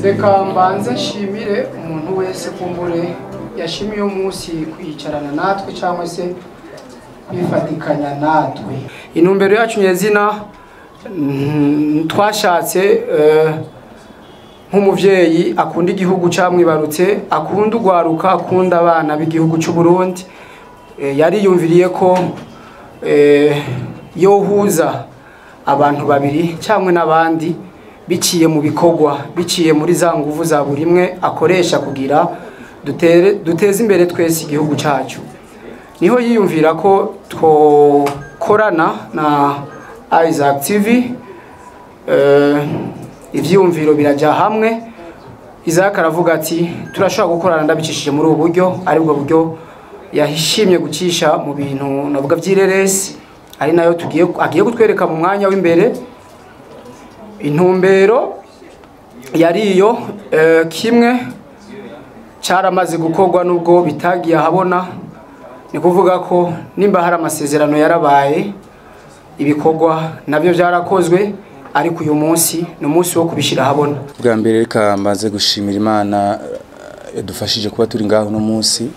Reka mbanze nshimire umuntu wese kumbure yashimiye umunsi kwicarana natwe cyangwa se kwifatikanya natwe. Intumbero yacu nyezina twashatse nk'umuvyeyi akunda igihugu camwibarutse, akunda ugwaruka, akunda abana b'igihugu cy'u Burundi, yariyumviriye ko yohuza abantu babiri cyangwa n'abandi biciye mu bikorwa, biciye muri za nguvu za buri imwe akoresha kugira duteze imbere twese igihugu cyacu. Niho yiyumvira ko twokorana na Isaac TV, ivyiyumviro birajya hamwe. Isaac aravuga ati turashobora gukorana ndabicishije muri ubu buryo, aribwo buryo yahishimye gucisha mu bintu navuga vy'ireresi, ari nayo tugiye agiye kutwereka mu mwanya w'imbere. Intumbero yariyo kimwe caramaze gukorwa nubwo bitagiye ahabona, ni kuvuga ko nimba hari amasezerano yarabaye, ibikorwa nabyo byarakozwe, ariko uyu munsi ni umunsi wo kubishira ahabona. Bwa mbere reka mbanze gushimira Imana yadufashije kuba turi ngaho no munsi,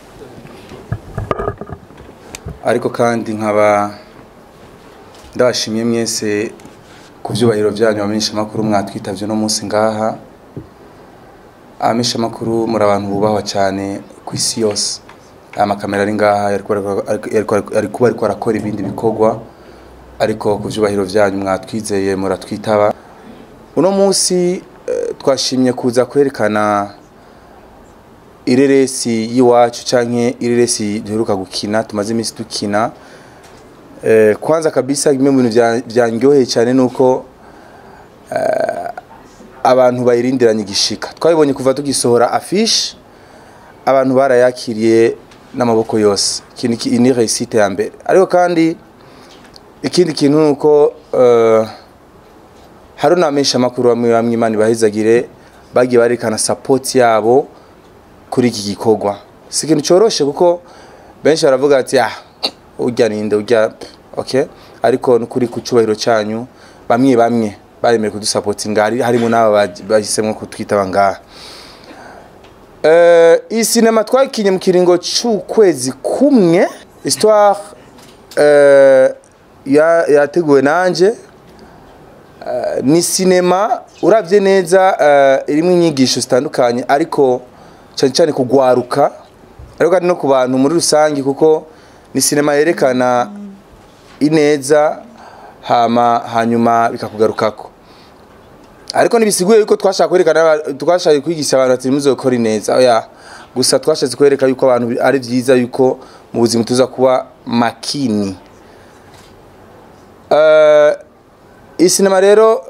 ariko kandi nkaba ndabashimiye mwese ku vyubahiro vyanyu abamenyesha makuru mwatwitavye no munsi ngaha. Abamenyesha makuru muri abantu bubahwa cyane ku isi yose. Amakamera ari ngaha yari kuba ariko arakora ibindi bikorwa, ariko ku vyubahiro vyanyu mwatwizeye muratwitaba. Uno munsi twashimye kuza kwerekana ireresi y'iwacu canke ireresi duheruka gukina, tumaze iminsi dukina. Kwanza kabisa bimwe mu bintu vyanryoheye cyane nuko abantu bayirindiranye igishika. Twabibonye kuva tugisohora affiche, abantu barayakiriye n'amaboko yose. Ikintu ni réussite ya mbere. Ariko kandi ikindi kintu nuko hari n'abamenyesha makuru bamwe bamwe Imana ibahezagire bagiye barekana support yabo kuri iki gikorwa. Si ikintu coroshe kuko benshi baravuga ati ah urya ninde urya, okay, ariko nukuri ku cubahiro cyanyu bamwe bamwe baremeye kudusapotinga, harimo n'aba bahisemo kutwitaba ngaha. Iyi sinema twakinye mu kiringo c'ukwezi kumwe, histoire yateguwe nanje. Ni sinema uravye neza irimo inyigisho zitandukanye, ariko cyane cyane kugwaruka, ariko kandi no ku bantu muri rusangi, kuko ni sinema yerekana ineza hama hanyuma bikakugarukako. Ariko nibisiguye yuko twashaka kwerekana, twashaka kwigisha abantu ati muzokora ineza, oya, gusa twashatse kwereka yuko abantu ari vyiza yuko mu buzima tuza kuba makini. Isinema rero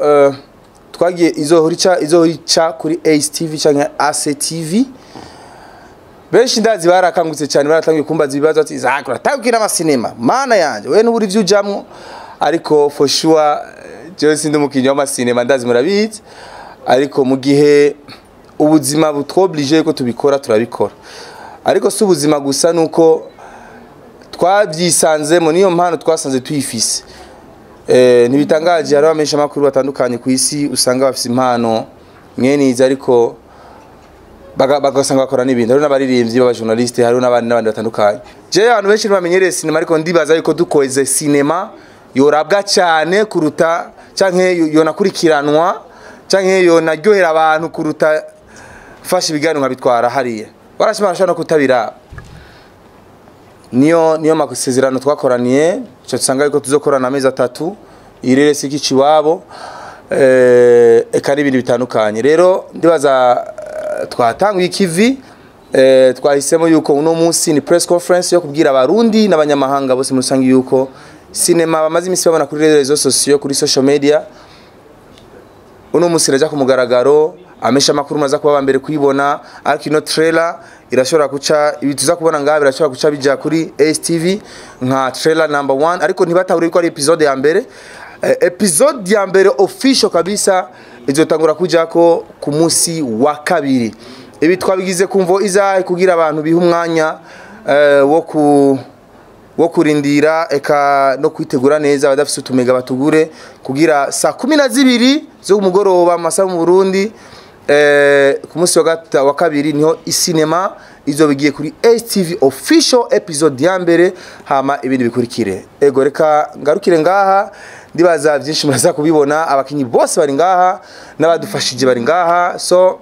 twagiye izohorica kuri Ace TV canke ACTV. Benshi ndazi barakangutse cyane, baratangiye kumbaza ibibazo ati Isaac uratangira amasinema, mana yanje we n'uburi ivyo ujamwo. Ariko for sure jewe sindi umukinyi w'amasinema, ndazi murabizi, ariko mu gihe ubuzima butwoblige yuko tubikora turabikora. Ariko si ubuzima gusa, nuko twabyisanzemo, niyo mpano twasanze tuyifise. Ntibitangaje hari abamenyesha makuru batandukanye ku isi usanga bafise impano mwene izi, ariko bagasanga bakora n'ibindi. Hariho n'abaririmbyi b'abajournaliste, hariho n'abandi n'abandi batandukanye. Jewe abantu benshi ntibamenyereye sinema, ariko ndibaza yuko dukoze sinema yorabwa cyane kuruta, canke yonakurikiranwa, canke yonaryohera abantu kuruta fasha ibiganiro nkabitwara hariya. Barashima barashobora no kutabira. Niyo masezerano twakoraniye, ico tusanga yuko tuzokorana amezi 3, ireresi igice iwabo, eka n'ibindi bitandukanye. Rero ndibaza twatanguye ikivi, twahisemo yuko uno munsi ni press conference yo kubwira abarundi n'abanyamahanga bose muri rusange yuko sinema bamaze iminsi babona kuri réseaux sociaux, kuri social media, uno munsi iraja ku mugaragaro. Amesha makuru maza kuba mbere kuyibona, ariko ino trailer irashobora kuca, ibi tuza kubona ngaha birashobora kuca bija kuri ACTV nka trailer number 1, ariko ntibatahura yuko ari episode ya mbere. Episode ya mbere official kabisa izotangura kujako ku munsi wa kabiri. Ibi twabigize kumvo izahe kugira abantu biha umwanya wo kurindira eka no kwitegura neza, abadafise utumega batugure kugira saa 12 zo kumugoroba amasaha mu Burundi. Ku munsi wa kabiri niho isinema izo bigiye kuri STV official episode ya mbere, hama ibindi bikurikire. Ego, reka ngarukire ngaha, ndibaza byinshi muraza kubibona. Abakinyi bose bari ngaha n'abadufashije bari ngaha, so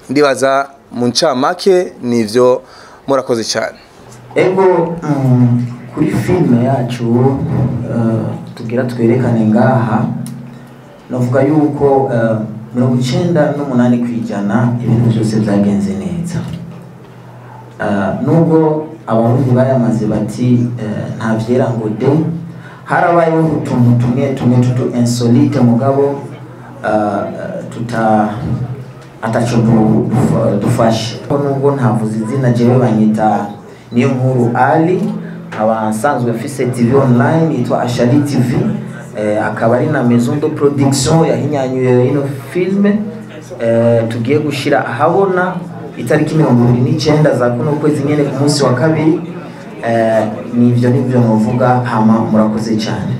ndibaza mu ncamake nivyo. Murakoze cyane. Ego, kuri filime yacu tugira twerekane ngaha, navuga yuko 98% ibintu byose byagenze neza. Nubwo Abarundi bayamaze bati nta vyera ngo de, harabayeho utuntu tumwe tumwe tutu insolite, mugabo tuta ataco dufashe. Nubwo ntavuze izina, jewe banyita Niyo Nkuru Ali, nkaba nsanzwe mfise TV online yitwa Ashali TV, akaba ari na maison de production yahinyanyuye ino filme tugiye gushira ahabona itariki 29 za kuno kwezi nyene, ku munsi wa kabiri. Nivyo novuga, hama murakoze cyane.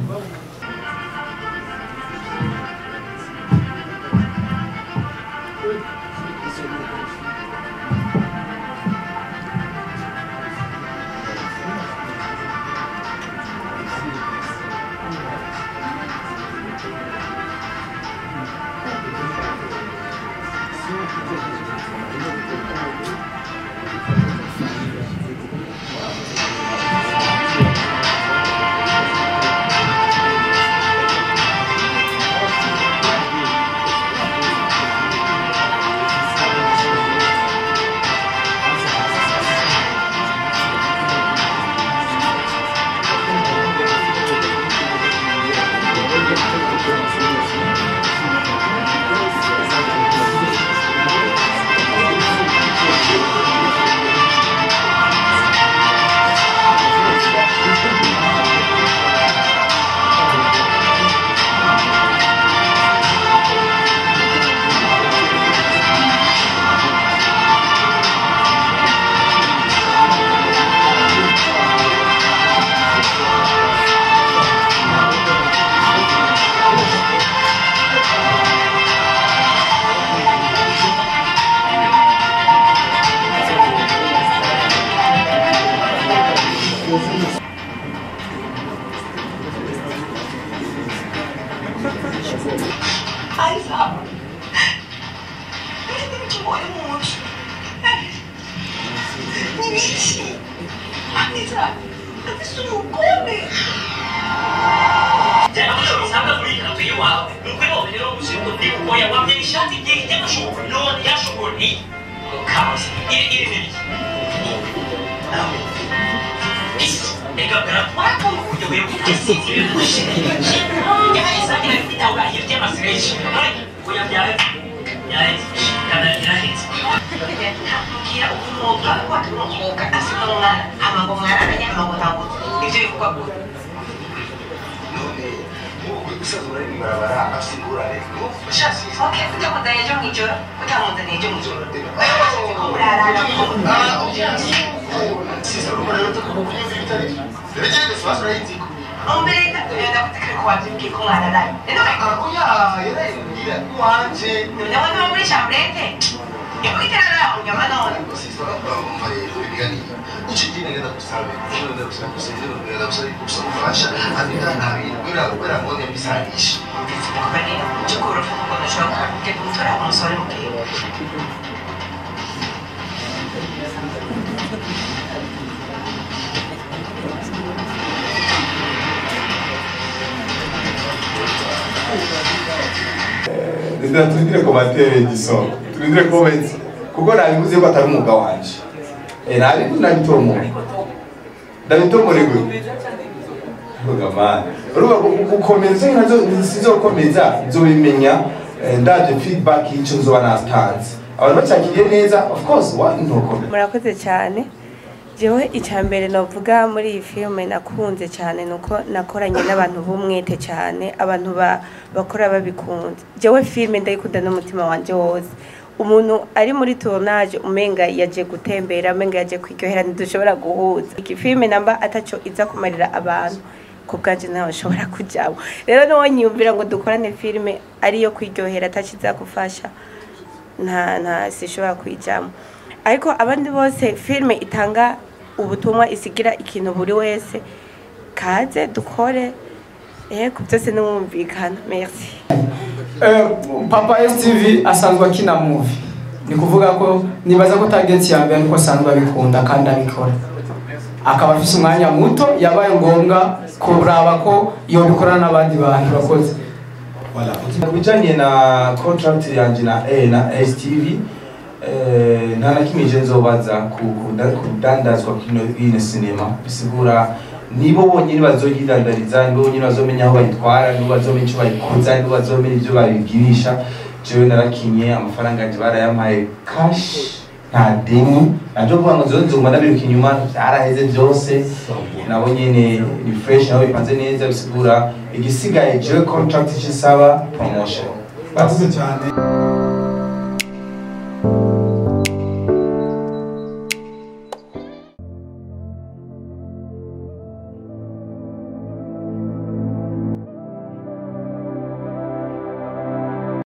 Turindire commentaire gisonga, turindire comments, kuko nabivuze ko atari umwuga wanje. Nabivuze, nabitomora, ndabitomore gute gamana? Urumva, gukomeza nazo sizokomeza, nzobimenya ndaje feedback y'icyo nzoba natanze. Abantu bacyakiriye neza, of course, why ntokomeza? Murakoze cyane. Jewe icya mbere novuga muri iyi filime nakunze cyane nuko nakoranye n'abantu b'umwete cyane, abantu bakora babikunze. Jewe filime ndayikunda n'umutima wanje wose. Umuntu ari muri tournage umenga yaje gutembera, umenga yaje kwiryohera, ntidushobora guhuza. Iki filime namba ataco iza kumarira abantu, ku bwanje ntawe nshobora kujamo. Rero n'uwo nyiyumvira ngo dukorane filime ariyo kwiryohera ataco iza gufasha, Nta sishobora kuyijamo, ariko abandi bose, filime itanga ubutumwa, isigira ikintu buri wese, kaze dukore. Yego, byose n'umwumvikano. Merci. Papa STV asanzwe akina movie, ni kuvuga ko nibaza ko target ya mbere nuko asanzwe abikunda kandi abikora, akaba afise umwanya muto, yabaye ngombwa kuraba ko yobikorana n'abandi bantu bakoze. Voilà. Ku bijanye na contract yanje na STV, nta na kimwe je nzobaza ku kudandazwa kino ino sinema. Bisigura nibo bonyine bazoyidandariza, nibo bonyine bazomenya aho bayitwara, nibo bazomenya ico bayikoza, nibo bazomenya ivyo babigirisha. Jewe narakinye, amafaranga yanje barayampaye cash, nta deni najo kuvuga ngo nzozuma ndabiruka inyuma. Vyaraheze vyose, nabo nyene ni fresh, nabo bipanze neza. Bisigura igisigaye jewe contract ico isaba, promotion. Murakoze cyane.